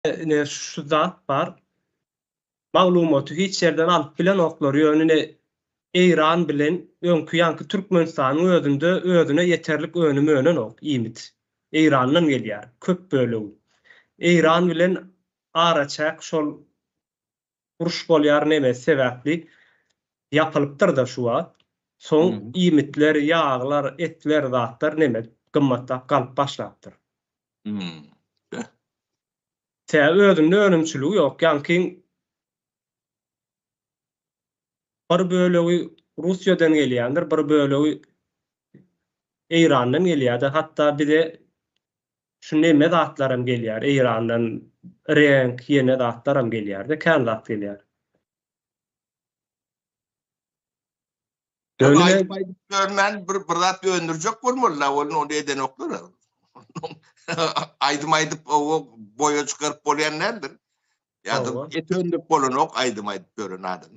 Ine şu zat bar. Maglumaty hiç ýerden alyp bilenoklar, ýöne ine Eýran bilen öňki ýaňky Türkmenistanyň özünde özüne ýeterlik önüm önenok, iýmit. Eýrandan gelýär, köp bölegi. Eýran bilen araçäk şol uruş bolýar neme sebäpli ýapylypdyr-da şu wagt. Soň iýmitler, ýaglar, etler, zatlar neme gymmatlap galyp başlapdyr. Sebäbi özünde önümçiligi ýok. Ýaňkyň bir bölegi Russiýadan gelýändir, bir bölegi Eýrandan gelýärdi. Hatda bize şu neme zatlaram gelýär, Eýrandan reňk, ýene zatlaram gelýär-de, kän zat gelýär. Ýöne aýdyp aýdyp ýörmän bir bir zat öndürjek bolmaly-da, ony ony edenoklar. Aýdym aýdyp o boýa çykaryp bolýan däldir. Ýa-da et öndürip bolanok aýdym aýdyp ýören adam.